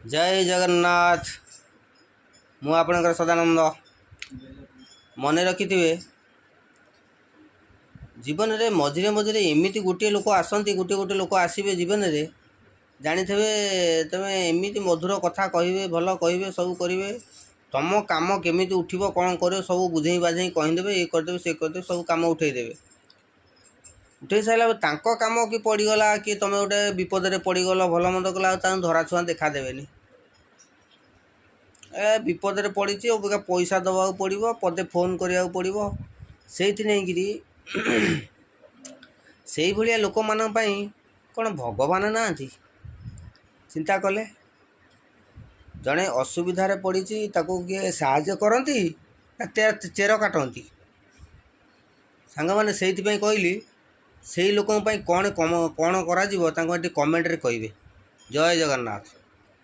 ଜୟ ଜଗନ୍ନାଥ। ମୁଁ ଆପଣଙ୍କର ସଦାନନ୍ଦ। ମନେ ରଖିଥିବେ, ଜୀବନରେ ମଝିରେ ମଝିରେ ଏମିତି ଗୋଟିଏ ଲୋକ ଆସନ୍ତି, ଗୋଟିଏ ଗୋଟିଏ ଲୋକ ଆସିବେ ଜୀବନରେ, ଜାଣିଥିବେ ତୁମେ ଏମିତି ମଧୁର କଥା କହିବେ, ଭଲ କହିବେ, ସବୁ କରିବେ, ତୁମ କାମ କେମିତି ଉଠିବ, କ'ଣ କରିବ, ସବୁ ବୁଝେଇ ବାଝେଇ କହିଦେବେ, ଇଏ କରିଦେବେ, ସେ କରିଦେବେ, ସବୁ କାମ ଉଠେଇଦେବେ। ଉଠେଇ ସାରିଲା ପରେ ତାଙ୍କ କାମ କି ପଡ଼ିଗଲା କି ତୁମେ ଗୋଟେ ବିପଦରେ ପଡ଼ିଗଲ, ଭଲ ମନ୍ଦ କଲା, ଆଉ ତାଙ୍କୁ ଧରାଛୁଆଁ ଦେଖା ଦେବେନି। ଏ ବିପଦରେ ପଡ଼ିଛି, ଅବିକା ପଇସା ଦେବାକୁ ପଡ଼ିବ, ପଦେ ଫୋନ୍ କରିବାକୁ ପଡ଼ିବ। ସେଇଥି ନେଇକିରି ସେଇଭଳିଆ ଲୋକମାନଙ୍କ ପାଇଁ କ'ଣ ଭଗବାନ ନାହାନ୍ତି? ଚିନ୍ତା କଲେ, ଜଣେ ଅସୁବିଧାରେ ପଡ଼ିଛି, ତାକୁ କିଏ ସାହାଯ୍ୟ କରନ୍ତି ନା ଚେର କାଟନ୍ତି? ସାଙ୍ଗମାନେ, ସେଇଥିପାଇଁ କହିଲି, ସେଇ ଲୋକଙ୍କ ପାଇଁ କ'ଣ କରାଯିବ, ତାଙ୍କୁ ଏଠି କମେଣ୍ଟରେ କହିବେ। ଜୟ ଜଗନ୍ନାଥ।